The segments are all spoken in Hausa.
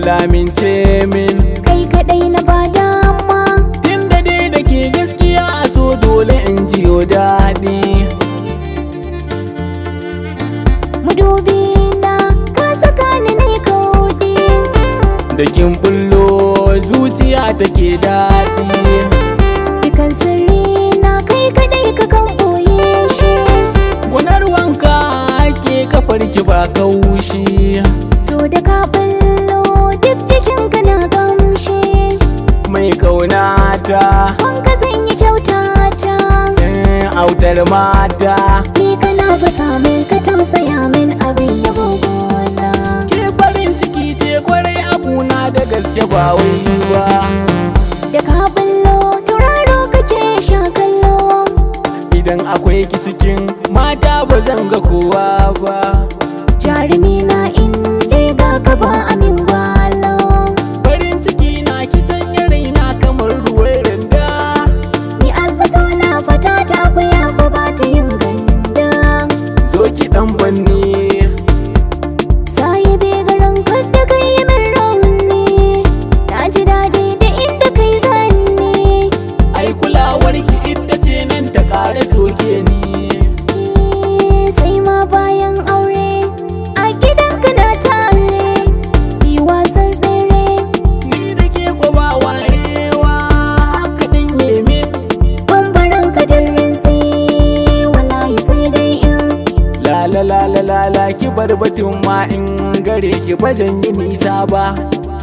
Lamince min. Kai kaɗai na ba dama. Tun da dai da ke gaskiya a so dole in jiyo daɗi. Madubi na ka saka ni na yi kauɗi. Da kin bullo zuciya take daɗi. Dukan sirri na kai kaɗai ka kan ɓoye shi. Gunar wanka ke kafar ki ba kaushi. To da ka bullo duk jikinka na gamshi. Mai kaunata. Wanka zan yi kyautata. Autar mata. Ni kana fasa min ka tausaya min abin yabo gona. Ke farin ciki ce kwarai abuna da gaske ba wai ba. Da ka bullo tauraro kake sha kallo. Idan akwai ki cikin mata ba zan ga kowa ba. Jarumi na in dai ga ka ba amin gwalo. Farin ciki na kisan raina kamar ruwan randa. Ni azato na fata ta akuya ko ba ta yin ganda. Zo ki dan banni. Sahibi garin kadda kai yi min rauni. Na ji daɗi da inda kai zanni. Ai kulawar ki ita ce nan ta kare soke ni. Sai ma bayan aure a gidanka na tare. Yi wasan tsere. Ni da ke ko ba warewa haka din yemin. Bambaran ka sai wallahi sai dai in. La la la la la la ki bar batun ma in gare ki ba zan yi nisa ba.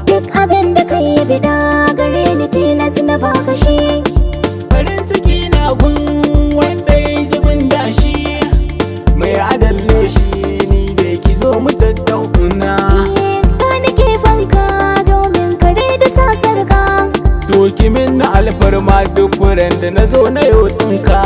Duk abin da kai bida gare ni tilas na baka shi. Farin ciki na gun wanda ya yi zubin dashi. Mai adalle shi ni da ki zo mu tattauna. Ka nake fanka domin kare da sasarka. To ki min na alfarma duk furen da na zo na yau tsinka.